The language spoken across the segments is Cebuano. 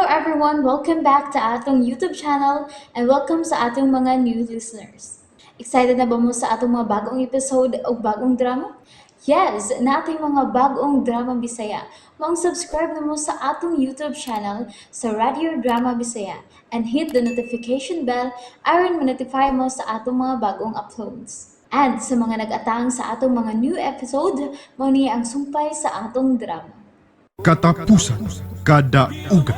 everyone! Welcome back to atong YouTube channel and welcome sa atong mga new listeners. Excited na ba mo sa atong mga bagong episode o bagong drama? Yes, nating mga bagong drama Bisaya. Maong subscribe na mo sa atong YouTube channel sa Radio Drama Bisaya and hit the notification bell aron ma-notify mo sa atong mga bagong uploads. And sa mga nag-atang sa atong mga new episode, mao ni ang sumpay sa atong drama. Katapusan Kadaugan.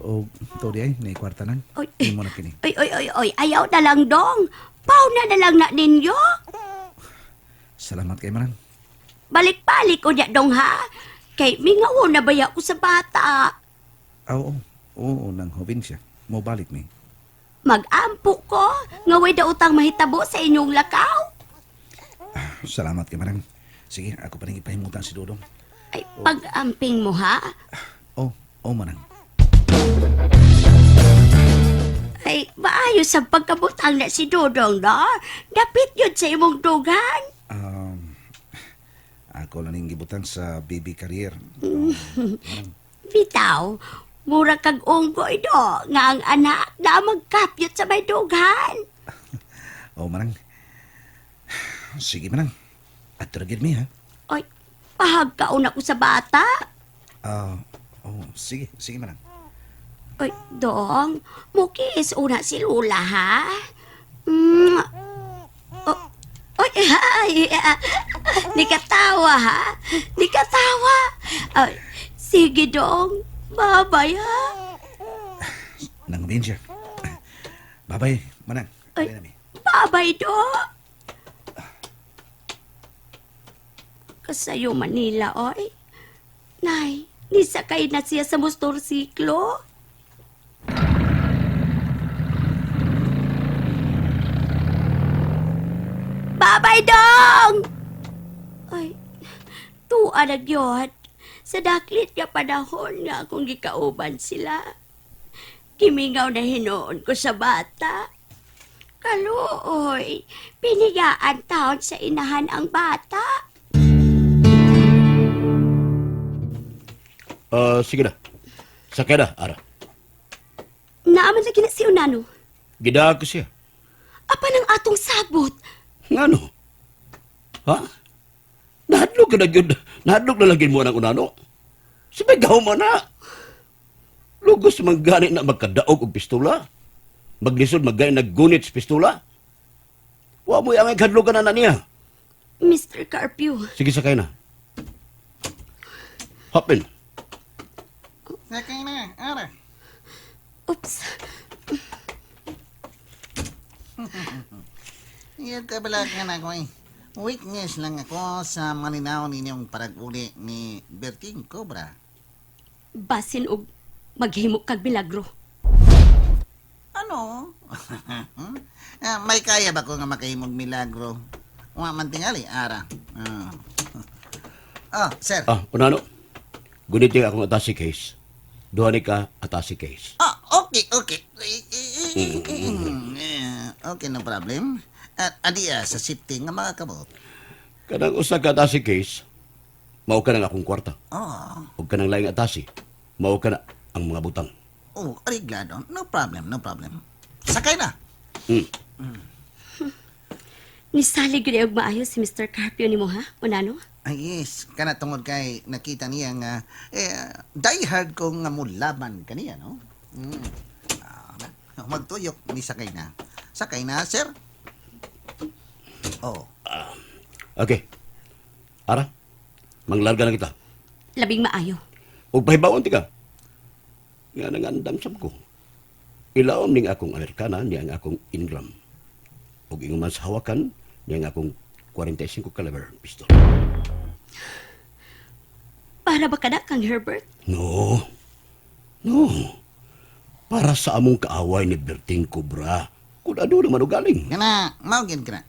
O, to di ay, may kwarta nang. Oy. Imo na kini. Oy, oy, oy, oy, ayaw na lang dong. Paw na na lang na ninyo. Salamat kay Manang. Balik-balik unya dong ha. Kay mingaw na baya ko sa bata. Ah, oo. Oo, nang probinsya. Mo balik mi. Mag-ampo ko, nga way daotang mahitabo sa inyong lakaw. Salamat kay Manang. Sige, ako pa rin ipahimutan si Dodong. Ay, pag-amping mo ha. Oh, oh Manang. Ay, maayos ang pagkabutang na si Dodong, no? Dapit yun sa imong dugan. Ako lang ning gibutang sa baby career. Bitaw, mura kag unggoy do, nga ang anak na magkapyot sa may dugan. Oh, Manang. Sige, Manang. At gyud mi, ha? Ay, pahagkaon ako sa bata. Ah, oh, sige, sige, Manang. Ay, dong, mukis una si Lula, ha? Mm. Oh, oy, ay, ah, nikatawa, ha? Nikatawa. Ay, sige, dong. Bye-bye, ha? Nang siya. Bye-bye, Manang. Ay. Bye na mi. Bye-bye, dong. Kasayo, Manila, oy. Nay, nisakay na siya sa motorsiklo. Bye-bye, dong! Ay, tuwa na gyud. Sa daklit nga panahon nga akong gikauban sila. Kimingaw na hinuon ko sa bata. Kaluoy, pinigaan taon sa inahan ang bata. Ah, sige na. Sakay na, Ara. Naaman lagi na si Unano. Gidaag ko siya. Apan ang atong sabot. Ngano? Ha? Nahadlok ka na gyud. Nahadlok na lagi mo ng unano. Sabay gaw mo na. Lugos man gani na magkadaog og pistola. Maglisod magani naggunit sa pistola. Wa mo ang hadlokan na na niya. Mr. Carpio, Sige, sakay na. Hopin. Sakay na, ara. oops. Iyad ka pala ka na ko eh. Weakness lang ako sa malinaw ninyong parag-uli ni Berting Cobra. Basin og maghimo kag milagro. Ano? Ah, may kaya ba ko nga makahimog milagro? Wa man tingali, ara. Ah. Oh, sir. Ah, unano. Gunit yung akong atasi case. Duha ni ka atasi case. Ah, okay, okay. Eh, okay, no problem. At adiya sa safety nga mga kabot. Kanang usa ka atasi case, mao ka nang akong kwarta. Oh, Ug kanang laing atasi, mao ka na ang mga butang. oh, ariglado. No problem, no problem. Sakay na. Nisalig gyud og maayo si Mr. Carpio nimo ha, Unano? Ay, yes. Kana tungod kay nakita niya nga, eh, die hard ko nga mulaban kaniya, no? Mm. Ah, magtuyok ni sakay na. Sakay na, sir. Oh, Okay. Ara, manglarga na kita. Labing maayo. Ug pahibaon ti ka. Nga nangandam sab ko. Ilaom ning akong Amerikana ni ang akong Ingram. Ug ingon man sa hawakan ni ang akong 45 caliber pistol. Para ba kada kang Herbert? No. No. Para sa among kaaway ni Berting Cobra. Kung ano naman o galing. kana, mao gyud kana.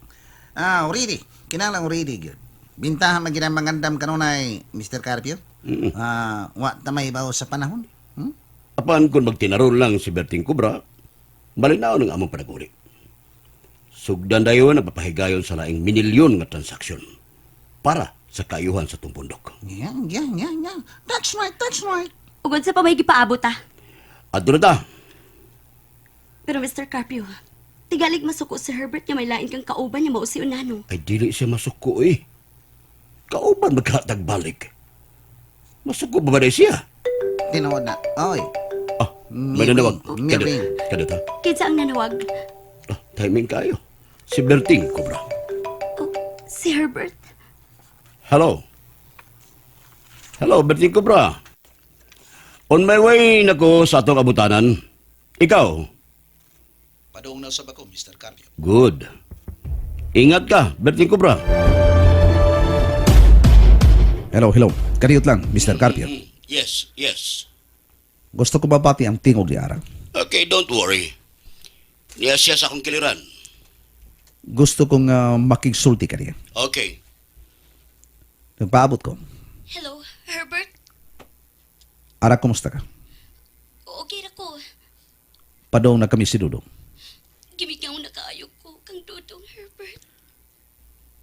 Ah, ready. Kinahanglan ready gyud. Bintahan man gyud ang mangandam kanunay, Mr. Carpio. Ah, wa ta mahibaw sa panahon. Hmm? Apan kung magtinaron lang si Berting Cobra, malinaw ng among panaguri. Sugdan dayon ang papahigayon sa laing minilyon nga transaksyon para sa kaayuhan sa tumpundok. Yeah. That's right, that's right. Ug unsa pa may gipaabot ah. Adto na ta. Pero Mr. Carpio, tigalig masuko si Herbert nga may lain kang kauban nga mao si Unano. Ay dili siya masuko eh. Kauban maghatag balik. Masuko ba ba na siya? Tinuod na. Oy, Ah, may nanawag. Miring. Kadot, kadot ha. Kinsa ang nanawag? Ah, timing kayo. Si Berting, Cobra. Oh, si Herbert. Hello. Hello, Berting Cobra. On my way nako sa atong abutanan. Ikaw? Padung na sa bako, Mr. Carpio. Good. Ingat ka, Berting Cobra. Hello, hello. Kadiyot lang, Mr. Carpio. Yes, yes. Gusto ko mabati ang tingog ni Ara. Okay, don't worry. Niya siya sa akong kiliran. Gusto kong makigsulti ka niya. Okay. Nagpaabot ko. Hello, Herbert. Ara, kumusta ka? Okay ra ko. Padong na kami si Dudong. Gimigaw na kaayo ko kang Dudong, Herbert.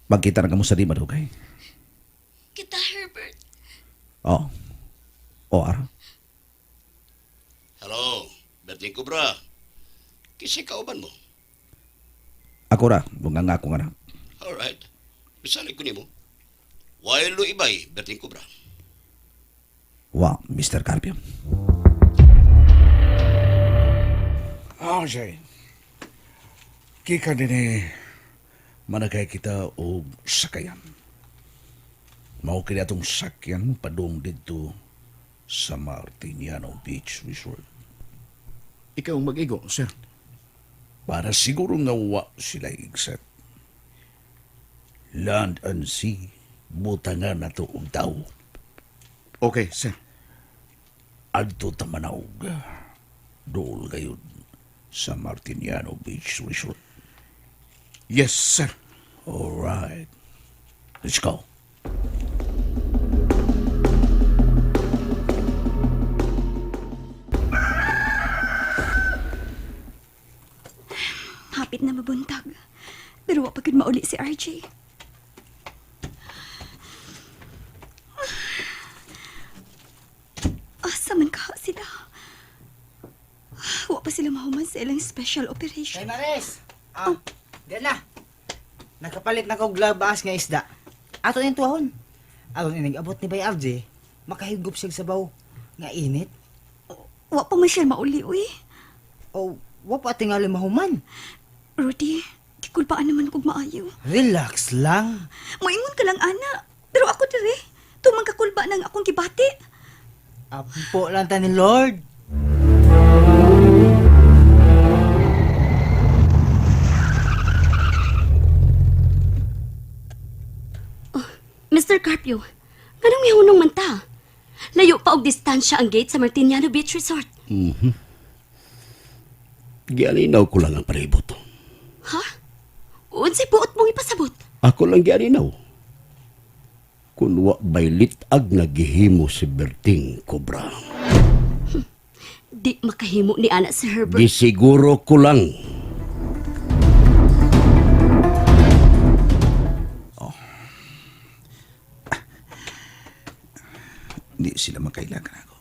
Magkita na kamo sa di madugay. Kita, Herbert. Oo. Oo, Ara. Hello, Berting Cobra. Kisay kauban mo. Ako ra, bunga nga akong anak. Alright. Bisalig ko nimo. While ibay, Berting Cobra. Wow, Mr. Carpio. Ah, Jane. Kika din eh, manakay kita og sakayan. Mao kini atong sakyan padung didto sa Martiniano Beach Resort. Ikaw ang mag-igo, sir. Para siguro nga wa sila igset. Land and sea, butangan na to og tawo. Okay, sir. Adto ta Manaog. Dool gayud sa Martiniano Beach Resort. Yes, sir. All right. Let's go. Hapit na mabuntag. Pero wa pa gud mauli si RJ. Asa man ka sila? Wa pa sila mahuman sa ilang special operation. Kay Maris! Ah, diyan na. Nakapalit na kog labas nga isda. Ato ning tuwahon. Aron inig abot ni Bay RJ, makahigop siya sabaw nga init. Wa pa man siya mauli, uy. O wa pa tingali mahuman. Rudy, gikulpaan naman kog maayo. Relax lang. Moingon ka lang, ana. Pero ako dire, tumang kakulba nang akong gibati. Apo lang ta ni Lord. Mr. Carpio, nganong mihunong man ta? Layo pa og distansya ang gate sa Martiniano Beach Resort. Gialinaw ko lang ang palibot. Ha? Unsay buot mong ipasabot? Ako lang gialinaw. Kun wa bay litag nga gihimo si Berting Cobra. Di makahimo ni ana si Herbert. Gisiguro ko lang. Hindi sila makailangan ako.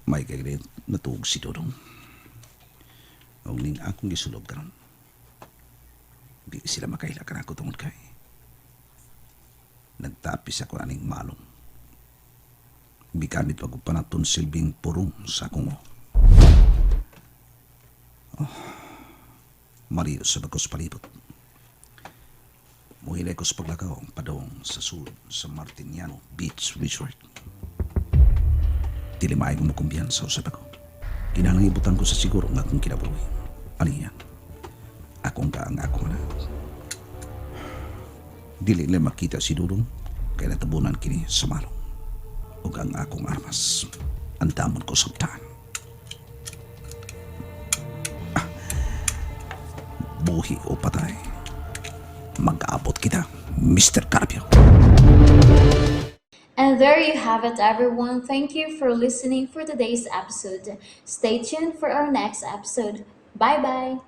May kay natuog si Dodong. Og ning akong gisulob karon. Di sila makailangan ako tungod kay. Nagtapis ako aning malong. Bikamit pag panaton silbing purong sa akong oh. Mariyo sa bagos palibot. Muhilay ko sa paglakaw ang padong sa sulod sa Martiniano Beach Resort. Dili maayo mo kumpiyansa usab ako. Kinahanglan ibutan ko sa siguro nga akong kinabuhi. Ano yan? Akong ka ang akong anak. Dili nila makita si Dudong kay natabunan kini sa malong. Ug ang akong armas, ang damon ko sabtaan. Ah, buhi o patay, mag-aabot kita, Mr. Carpio. And there you have it, everyone. Thank you for listening for today's episode. Stay tuned for our next episode. Bye bye.